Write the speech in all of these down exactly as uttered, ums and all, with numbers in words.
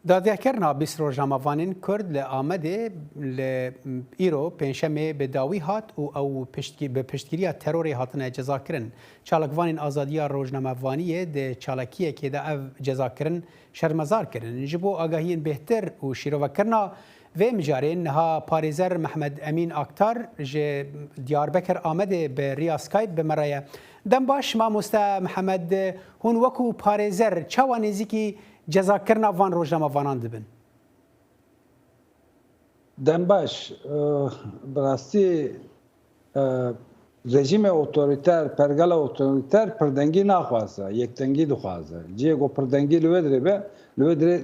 Dadgehkirina bîst rojnamevanên Kurd li Amedê li îro Pêncşemê bi dawî hat û ew piştgî-, bi piştgiriya terorê hatine cezakirin. Çalakvanên azadiya rojnamevaniyê di çalakiyekê de ev cezakirin şermezar kirin. Ji bo agahiyên bêhtir û şîrovekirina vê mijarê niha parêzer Mehmed Emîn Aktar ji Diyarbekir Amedê bi riya Skype bi me re ye. Dem baş, mamoste Mihemed, hûn wekû parêzer çawa nêzîkî cezakirina van rojnamevanan dibin? Dem baş, eh, bi rastî, eh, rejîmê otorîter, pergala otorîter pirdengî naxwaze, yekdengî dixwaze. Cihê ku pirdengî li wê dirê be, li wê dirê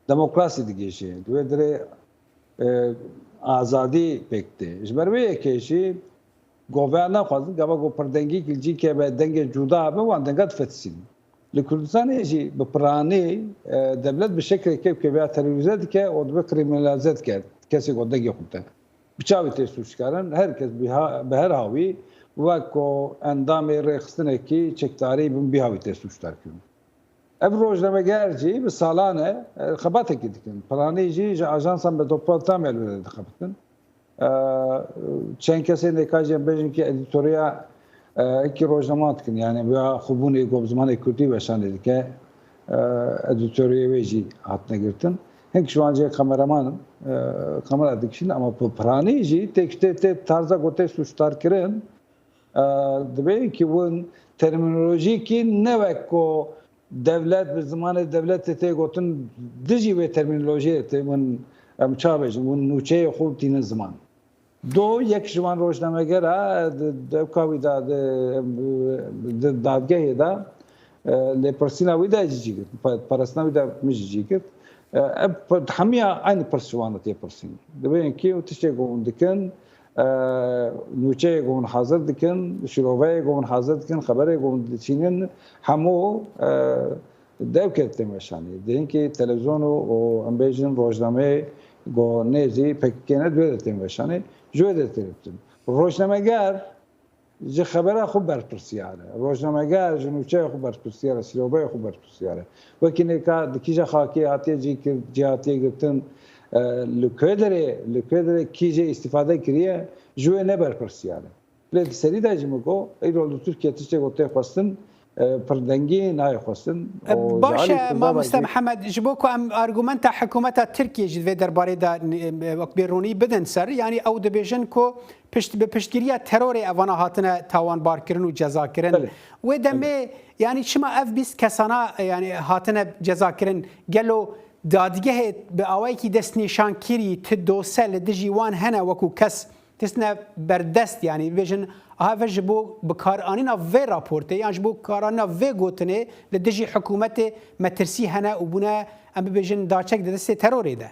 demokrasî digihîje, li wê dirê, eh, azadî pêk tê. Ji ber wê yekê jî govea naxwazin, gava ku pirdengî li cî keve dengê cuda be, wan denga difetisînin. Li Kurdistanê jî bi piranî, e, dewlet bi şeklekê kevya terorîze dike û dibe krîminalize dike kesê ku dengê xwe dide. Bi çavê tê sûckarin, her kes bi ha-, bi her hawî wek ku endamê rêxistinekî çekdarî bin bi hawî tê sûcdar kirin. Ev rojnameger jî bi salan e, e, xebatekî dikin. Piranî jî ji ajansan Mezopotamya li wê dixebitin. E, çend kesên êka jî em bêjin ki edîtoriya, e, êkî rojnaman dikin. Yani ya xwebûnê ku bi zimanê kurdî weşanê dike, e, edîtoriyê wê jî hatine girtin. Hin ji wan jî kameraman in, e, kamera dikişîn ama bi piranî jî tê, tê, tê tarza ku tê sûcdar kirin, e, dibê ki win termînolojîkî ne wek ku dewlet, bi zimanê dewletê tê gotin, dijî wê termînolojiyê tê win, em ça bêjin, win nûçeyê xwe tînin ziman. Do yek ji wan rojnamegera di, di dewka wî de, di, di dadgehê de, e, lêpirsîna wî de jî cî girt, pa-, parastina wî de min jî cî girt. E, ev p-, hemiya aynî pirs ji wan re tê pirsîn. Dibên kî û tiştê ku hûn dikin, e, nûçeyê ku hûn hazir dikin, şîroveyê ku hûn hazir dikin, xeberê ku hûn diçînin, hemû, e, dewkê tê meşanê. Di hinkî televîzyon û, û em bêjin rojnameyê ku nêzî P K K ne di wê de tê meşanê, ji wê de tê dikin. Rojnameger ji xebera xwe berpirsiyar e. Rojnameger ji nûçeya xwe berpirsiyar e, şîroveya xwe berpirsiyar e. Wekî nêka di kîja xakê hatiye cî kir-, cî hatiye girtin, e, li ku derê, li ku derê kî jê îstîfade kiriye, ji wê ne berpirsiyar e. Lê di serî de jî min got, îro li Tirkiye tiştê ku tê xwestin, e, pirdengî nayê xwestin. E, û baş ji alî e, Kurda mamoste Mihemed, ji bo ku em argumenta hikûmeta Tirkiye jî di vê derbarê de, e, wek bêronî bidin ser, yanî ew dibêjin ku pişt, bi piştgiriya terorê evana hatine tawanbarkirin û cezakirin. Belê. Wê demê, yanî çima ev bîst kesana, e, yanî hatine cezakirin? Gelo dadgehê bi awayekî destnîşankirî ti dose li dijî wan hene wekû kes tiştine berdest, yanî bibêjin, aha ve ji bo bikaranîna vê raportê yan ji bo bikaranîna vê gotinê li dijî hikûmetê metirsî hene û bûne, em bibêjin, daçek di destê terorê de?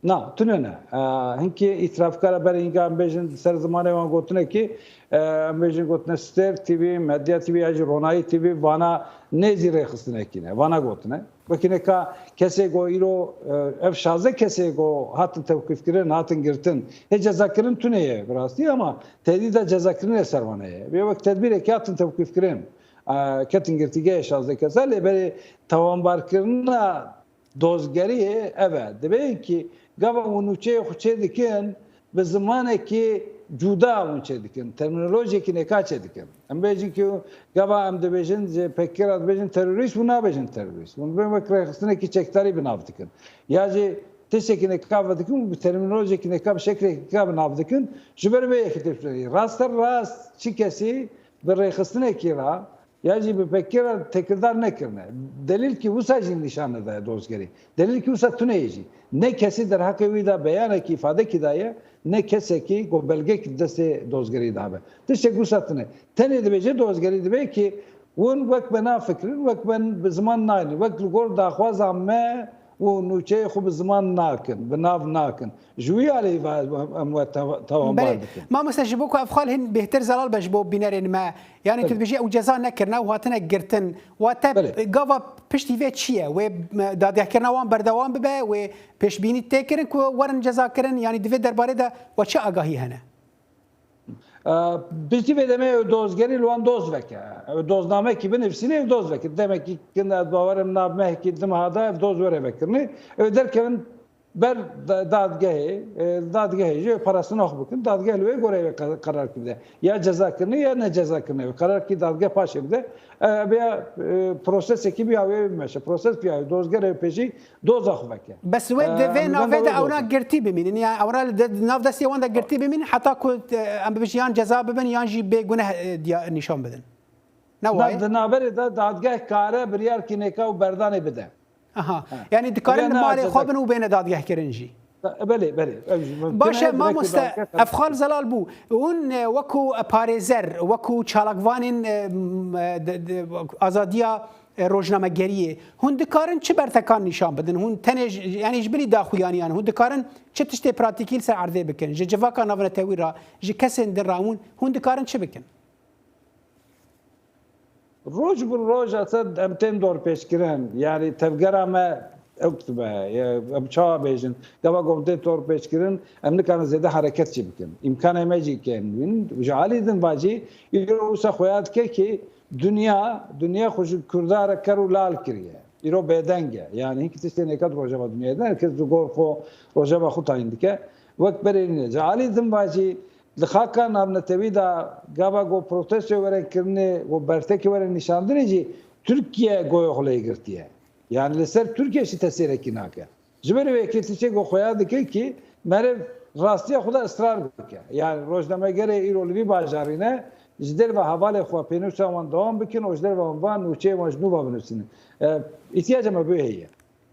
Na, tune ne. E, hinkê îtirafkara berê hinga em bêjin ser zimanê wan gotine ki, e, em bêjin gotine Stêrk T V, Medya T V ya jî Ronahî T V, vana nêzî rêxistinekî ne, vana gotine. Wekî neka kesê ku îro, e, ev şazdeh kesê ku hatin tewqîfkirin, hatin girtin, hê cezakirin tune ye bi rastî ama tehdîda cezakirinê ser wan heye. Vê wek tedbîrekê hatin tewqîfkirin, e, ketin girtîgehê şazdeh kesa, lê berê tawanbarkirina dozgeriyê ev e. Dibê ki gava hûn nûçeyê xwe çê dikin, bi zimanekî cuda hûn çê dikin, termînolojiyekî nêka çê dikin. Em bêjin ki gava em dibêjin, ji P K K re dibêjin terorîst, hûn nabêjin terorîst. Hûn dibên wek rêxistinekî çekdarî bi nav dikin. Ya jî tiştekî nêka ve dikin û bi termînolojiyekî nêka, bi şeklekî nêka bi nav dikin. Ji ber vê yekê tê. Raste rast çi kesî bi rêxistinekî re ya jî bi P K K re têkildar nekirine. Delîlkî wisa jî nîşan nede dozgerî. Delîlkî wisa tune ye jî. Ne kesî derheqê wî de beyanekî, îfadekî daye, ne kesekî ku belgekî destê dozgerî de hebe. Tiştek wisa tune. Tenê dibêje dozgerî dibê ki hûn wek me nafikirin, wek me bi ziman naynin, wek li gor daxwaza me û nûçeyê xwe bi ziman nakin, bi nav nakin. Ji wî alî va-, em we tawa-, tawanbar Belê. dikin. Mamoste, ji bo ku ev xal hin bêhtir zelal be ji bo bînerên me, yanî tu Belê. dibêjî ew ceza nekirine û hatine girtin. Wate Belê. gava piştî vê çi ye? Wê, me, dadgehkirina wan berdewam bibe, wê pêşbînî tê kirin ku werin cezakirin, yanî di vê derbarê de we çi agahî hene? E, Piştî vê demê ew dozgerî li wan doz veke. Ew doznamekî binivîsîne, ew doz veke. Demekî kin ez bawerim nav mehekî di meha de ev doz were vekirinê. Ew derkevin ber da-, dadgehê, e, dadgehê jî parastina xwe bikin. Dadgeh li wê gore wê ka-, qerarkî bide. Ya cezakirinê ya ne cezakirinê. Wê qerarkî dadgeh paşê bide. E, vêya, e, prosesekî biya wê bimeşe. Proses biya wê dozgerê pêşî doza xwe veke. Bes wê di vê navê de ewna girtî bimînin, ya ewna li de-, nav destê wan de girtî bimînin, heta ku, e, em bibêjin yan ceza bibin yan jî bê guneh, e, diya-, nîşan bidin. Ne Na, wayê? Di navberê de dadgeh kare biryarkî nêka û berdanê bide. Aha. Ha. Yani dikarin Vê li na malê xwe ceza bin û bêne dadgehkirin jî. Belê, belê. Ev jî mumkin Baş e, e, direkt mamoste, dadgeh kare. Efxal Zelal bû. Hûn, e, wekû parêzer, wekû çalakvanên, e, m-, e, de, de, azadiya, e, rojnamegeriyê, hûn dikarin çi bertekan nîşan bidin? Hûn tenê ji, yani ji bilî daxuyaniyan, hûn dikarin çi tiştê pratîkî li ser erdê bikin? Ji civaka navnetewî re, ji kesên din re hûn, hûn dikarin çi bikin? Roj bi roja ser em tên dorpêçkirin. Yani tevgera me ew dibe, e, em çawa bêjin, gava ku em tên dorpêçkirin, em nikarin zêde hereket jî bikin. Îmkanê me jî kêm in. Ji alî din ve jî, îro wisa xuya dike ki dinya, dinya xwe ji Kurda re ker û lal kiriye. Îro bêdeng e. Yani hinkî tiştê nêket rojeva dinyayê din. Her kes ji gor xwe rojeva xwe tayîn dike. Wek berê nîne. Ji alî din ve jî li xaka navnetewî de gava ku protestoyê were kirinê û bertekê were nîşandinê jî Tirkiye goya xwe lê girtiye. Yani li ser Tirkiye jî tesîrekî nake. Ji ber wê yekê tiştê ku xuya dike ki meriv rastiya xwe de israr bike. Yani rojnamegerê îro li vî bajarî ne, ji derve hevalê xwe pênûsa wan dewam bikin û ji derve wan van nûçeyê wan ji nû ve binivîsînin. E, îhtiyaca me bi wê heye.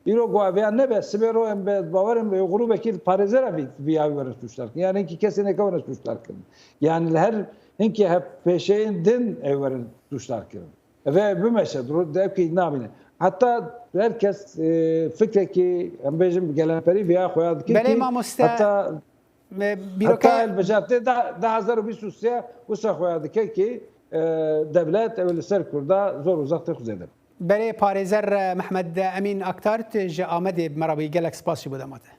Îro ku ev yan nebe, sibê ro em be, bawer im, e, grûbekî parêzera vî, vî yawî were sûcdar kirin. Yani hinkî kesê nêke were sûcdar kirin. Yani li her hinkî hevpêşeyên din ew were sûcdar kirin. Ve bimeşe, dro-, devkî nabîne. Heta her kes, e, fikrekî, em bêjin, gelemperî viya xwe ya dike Belê ki, mamoste, heta, me, heta bîroke- hilbijartê da, du hezar û bîst û sê wisa xwe ya dike ki, e, dewlet ew li ser Kurda zor û zextê xwe zêde. Belê parêzer, e, Mehmed Emîn Aktart ji Amedê bi me re bûyî. Gelek spas ji bo dema te.